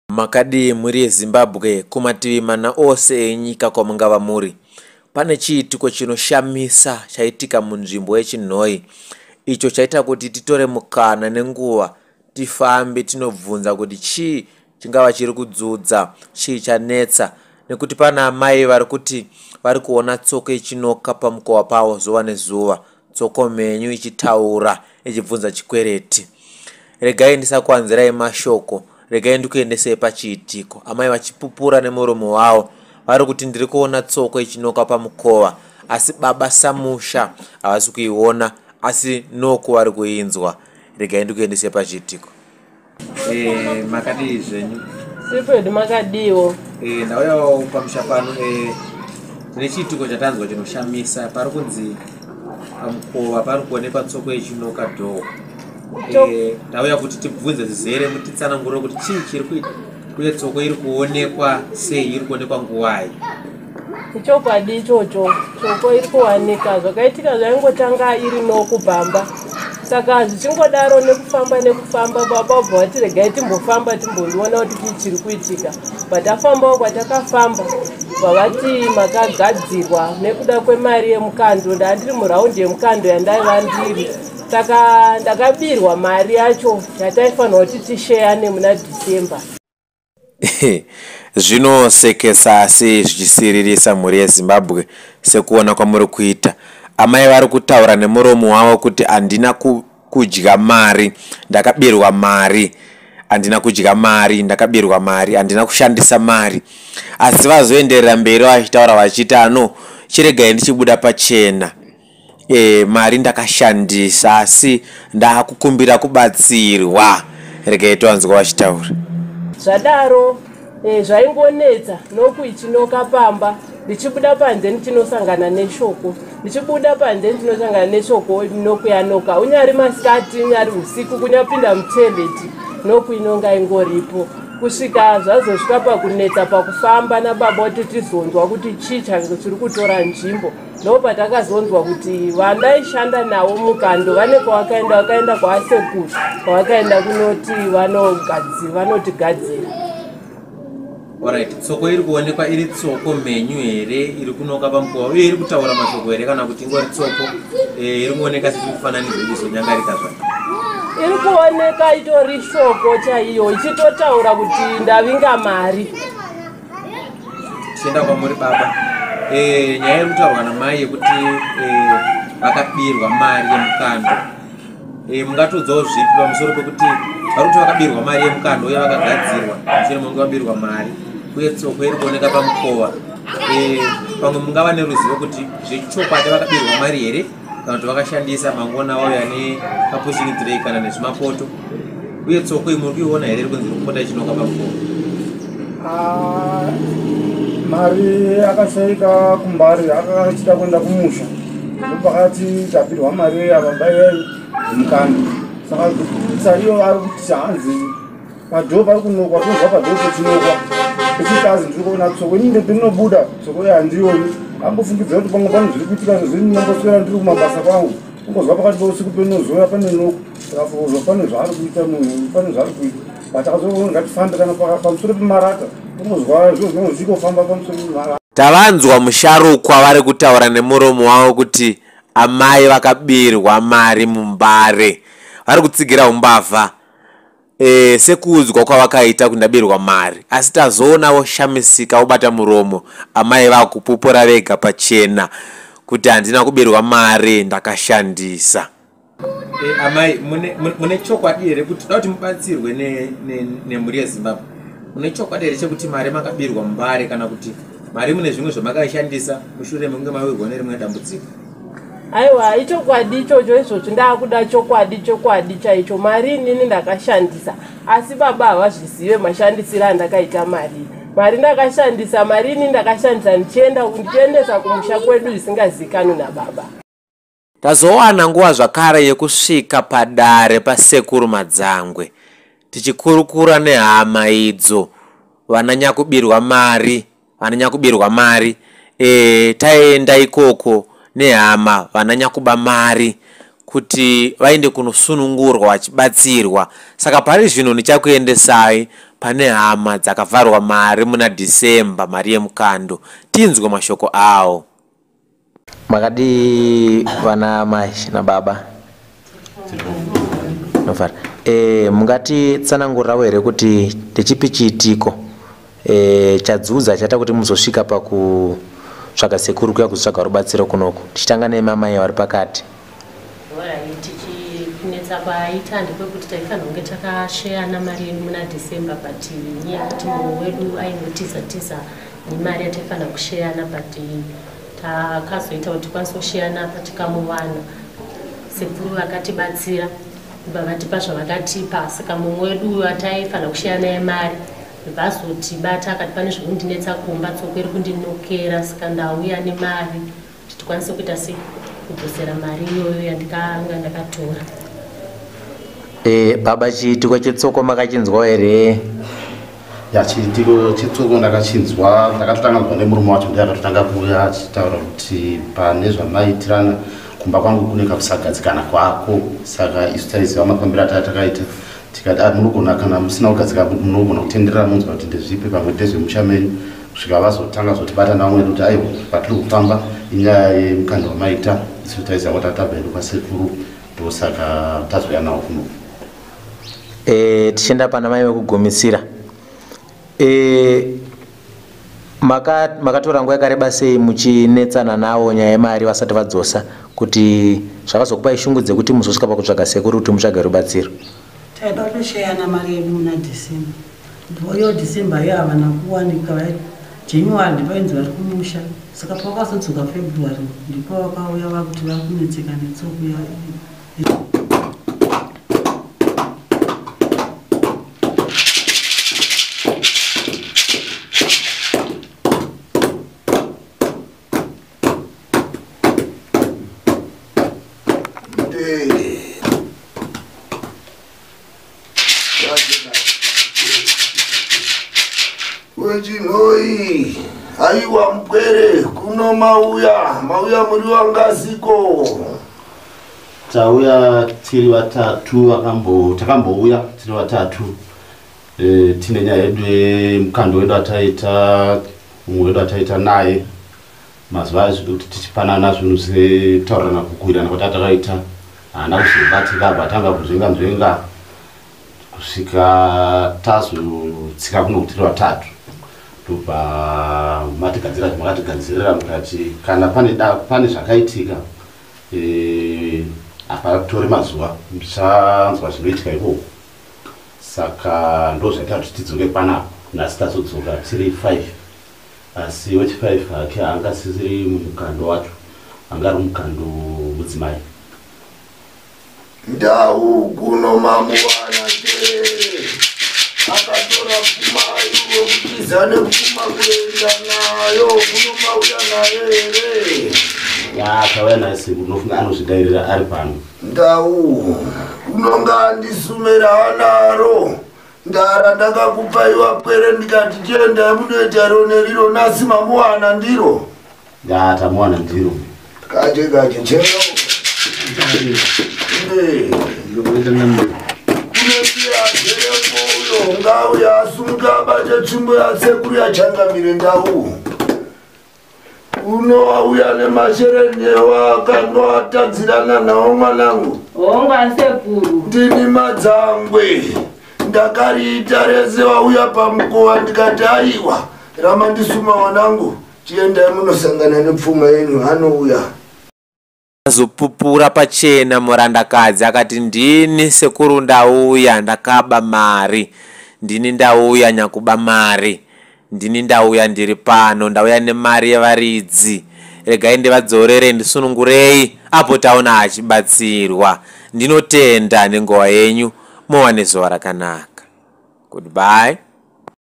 Makadii mhuri yeZimbabwe kumativi mana ose enyika kwamungava muri. Pane chiitiko chinoshamisa chaitika munzvimbo yeChinhoyi icho chaita kuti titore mukana nenguva tifambe tinobvunza kuti chii chingava chiri kudzudza, chii chanetsa nekuti pana amai vari kuti vari kuona tsoko ichinoka pamukova pavo zuva nezuva, tsoko mhenyu ichitaura ichibvunza chikwereti. Regai ndisakuwanzirai mashoko, regai ndikuendesei pachiitiko. Amai vachipupura nemuromo wavo vari kuti ndiri kuona tsoko ichinoka pamukova asi baba samusha havasi kuiona asi noku vari kuinzwa. Regai ndikuendesei pachiitiko. Eh, makadii zvenyu? Sipedu makadiwo. Eh, ndauyawo pamusha pano eh, tine chiitiko chatanzwa chinoshamisa pari kunzi pamukova pari kuonekwa tsoko yechinoka dhoo. Eh, tauya kuti tibvunze zvizere mutitsanangurire kuti chii chiri kuita uye tsoko iri kuonekwa sei iri kuonekwa nguwai. Ichokwadi ichocho, tsoko iri kuwanika. Zvakaitika zvaingotanga iri nokubhamba. Saka zvichingodaro nekufamba nekufamba baba vabva vati regai timbofamba timbondiona kuti chii chiri kuitika. Patafambawo kwatakafamba vavati makagadzirwa nekuda kwemari yemukando. Ndandiri muraundi yemukando yandaiva ndiri. Saka ndakabirwa mari yacho yataifanirwa kuti tisheyane muna December. Zvinosekesa asi zvichisiririsa mhuri yeZimbabwe sekuona kwamuri kuita. Amai vari kutaura nemuromo wavo kuti handina kudya mari, ndakabirwa mari. Handina kudya mari, ndakabirwa mari, handina kushandisa mari. Asi vazoenderera mberi vachitaura vachiti ano chiregai ndichibuda pachena. E, mari ndakashandisa asi ndakukumbira kubatsirwa. Regai toanzwa vachitaura. Zvadaro e, zvaingonetsa noku ichinoka pamba ndichibuda panze ndichinosangana neshoko ndichibuda panze ndichinosangana neshoko noku yanoka unyari masikati unyari usiku kunyapinda mutoilet noku inonga ingoripo kusvika zvazosvika pakunetsa pakufamba nababa kuti tizonzwa kuti chii change chiri kutora nzvimbo Ndopatakazonzwa kuti vandaishanda navo mukando vane kwavakaenda, vakaenda kwasekuru kwavakaenda kunoti vanotigadzira. Alright, tsoko iri kuonekwa iri tsoko mhenyu here iri kunoka pamukova uye iri kutaura mashoko here kana kuti ingori tsoko eh, iri kuoneka sechimufananidzo ichizonyangarika zvayo? Iri kuoneka itori shoko chaiyo ichitotaura kuti ndavinga mari. Tichienda kwamuri baba, e, nyaya iri kutaurwa namai yekuti eh, vakabirwa mari yemukando e, mungatiudzawo zvipi pamusoro pekuti vari kuti vakabirwa mari yemukando uye vakagadzirwa mushure mekunge vabirwa mari uye tsoko iri kuoneka pamukova e, pamwe mungava neruzivo kuti zvechokwadi vakabirwa mari here kana kuti vakashandisa mangona vauya nekapushing tray kana nezvimapoto uye tsoko iyi muri kuiona here iri kunzi iri kupota ichinoka pamukova ah, mari akashaika kumbari akachida kuenda kumusha ndopakati tabirwa mari yavamba yemukando saka kuitsa iyo ari kuti hanzi Padhoo pari kunokwa tinozwa padhoo pechinokwa pechiti azi ndiri kuona tsoko ini ndinobuda tsoko iye handioni ambofungidzira kuti pamwe pane zviri kuitika sezvo ini ndinomboswera ndiri kumabasa kwangu kungozwa pakati peusiku penozouya pane noko tikafunga pane zvaari kuita munhu pane zvaari kuita but akazoona ngatifambe kana pamusoro pemarata kungozwa zviro zvinonge zvichingofamba pamusoro pemarata. Tavanzwa musharukwa vari kutaura nemuromo wavo kuti amai vakabirwa mari muMbare vari kutsigira umbavha. E, sekuudzwa kwavakaita kuti ndabirwa mari asi tazoona voshamisika vobata muromo amai vakupupura vega pachena kuti handina kubirwa mari ndakashandisa. E, amai mune, mune chokwadi here kuti toda kuti mubatsirwe nemhuri ne, yezimbabwe mune chokwadi here chekuti mari makabirwa mumbare kana kuti mari mune zvimwe zvamakaishandisa mushure mekunge mawirwa nerimwe dambudziko? Aiwa ichokwadi ichocho izvozvi ndakuda chokwadi chokwadi chaicho mari inini ndakashandisa asi baba havazvizive mashandisiro andakaita mari mari ndakashandisa mari ini ndakashandisa ndichienda ndichiendesa kumusha kwedu zvisingazikanwi nababa. Tazowana nguva zvakare yekusvika padare paSekuru Madzangwe tichikurukura nehama idzo vananyakubirwa mari vananyakubirwa mari e, taenda ikoko nehama vananyakuba mari kuti vaende kunosunungurwa vachibatsirwa saka pari zvino ndichakuendesai Pane hama dzakavharwa mari muna December, mari yemukando. Tinzwe mashoko awo. Makadii vana mai nababa? Nofara. E, mungatitsanangurirawo here kuti ndechipi chiitiko e, chadzudza chaita kuti muzosvika pakutsvaga sekuru kuya kuzotsvaga rubatsiro kunoku? Tichitanga nemamai vari pakati. Kunetsa kwaita ndekwekuti taifanira kunge takasheyana mari yedu muna December, but nyaya yekuti mumwe wedu aingotiza tiza nemari yataifanira kusheyana, but takazoita kuti tikwanise kusheyana patikamuwana. Sekuru vakatibatsira kubva vatipa zvavakatipa, saka mumwe wedu ataifanira kusheya naye mari vazotibata akati pane zvekundinetsa kumba, tsoko iri kundinokera, saka ndauya nemari kuti tikwanise kuita sei kudzosera mari iyoyo yandikanga ndakatora. E, baba, chiitiko chetsoko makachinzwa here? Ya, chiitiko chetsoko ndakachinzwa. Ndakatotanga kunzwa nemurume wacho, ndiye akatotanga kuuya achitaura kuti pane zvamaitirana kumba kwangu kune kakusagadzikana kwako. Saka isu taiziva mafambiro ataa takaita, tikati ah, munogona kana musina kugadzika munogona kutenderera munzwa kuti ndezvipi, pamwe ndezvemusha menyu, kusvika vazotanga zotibata navamwe kuti aiwa, patiri kufamba inyaya yemukando wamaita. Isu taiziva kuti atabva edu kwasekuru, ndosaka tazouya nawo kuno. E, tichienda pana mai vekugumisira, e, makatora nguva yakareba sei muchinetsana nawo nyaya yemari vasati vadzosa, kuti zvakazokupai shungu dzekuti muzosvika pakutsvaga sekuru kuti mutsvage rubatsiro? Taida kutosheyana mari yedu muna December. Iyo December iyo havana kuwanika. January ndipainzi vari kumusha, saka pavakazodzoka February ndipo vakauya vakuti vakunetseka netsoko. Wechinhoi, aiwa mupwere, kuno mauya, mauya muri wangasiko? Tauya tiri vatatu, takambouya tiri vatatu, e, tine nyaya yedu yemukando wedu ataita, umwe wedu ataita naye mazuva kuti tichipanana zvinhu sekutaurirana, kukuwirana kwati atakaita, haana kuzobatika, abva atanga kunzvenga nzvenga kusvika tazotsika kuno tiri vatatu. Ndobva matigadzira, makatigadzirira mukati kana pane zvakaitika, e, hapatori mazuva muchanzwa zvinoitika ikoko. Saka ndo zvaita kuti tidzoke panapa nhasi. Tazodzoka tiri 5, asi wechi 5 hake haangasisiri mumukando wacho, anga ari mukando mudzimai. Ndau kuno mamuwana tere, akatora pfuma wekutiza nepfuma kuenda nayo kuno, mauya nayo here? Akauya naye sekuru, unofunga anozvidairira ari pano. Ndau unonga andisumira anaro ndara ndakakupaiwa pwere, ndikati chiendai munoita rone riro, nasi mamuwana ndiro? Ya, tamuwana ndiro. Kaje kaje chero kunotiazerepo uyo ngauya asumuka abate tsvimbo yasekuru yachangamire. Ndau unowauya nemashereni wakanoatadzirana nawo mwanangu. Honga sekuru. Ndini madzangwe, ndakariita rese. Wauya pamukova, ndikati aiwa, ramandisuma mwanangu, chiendai munosangana nepfuma yenyu, anouya. Azopupura pachena murandakadzi akati, "Ndini sekuru ndauya, ndakaba mari, ndini ndauya nyakuba mari, ndini ndauya, ndiri pano, ndauya nemari yevaridzi, regai ndivadzorere, ndisunungurei." Apo taona achibatsirwa. Ndinotenda nenguva yenyu, muwane zuva rakanaka. Goodbye.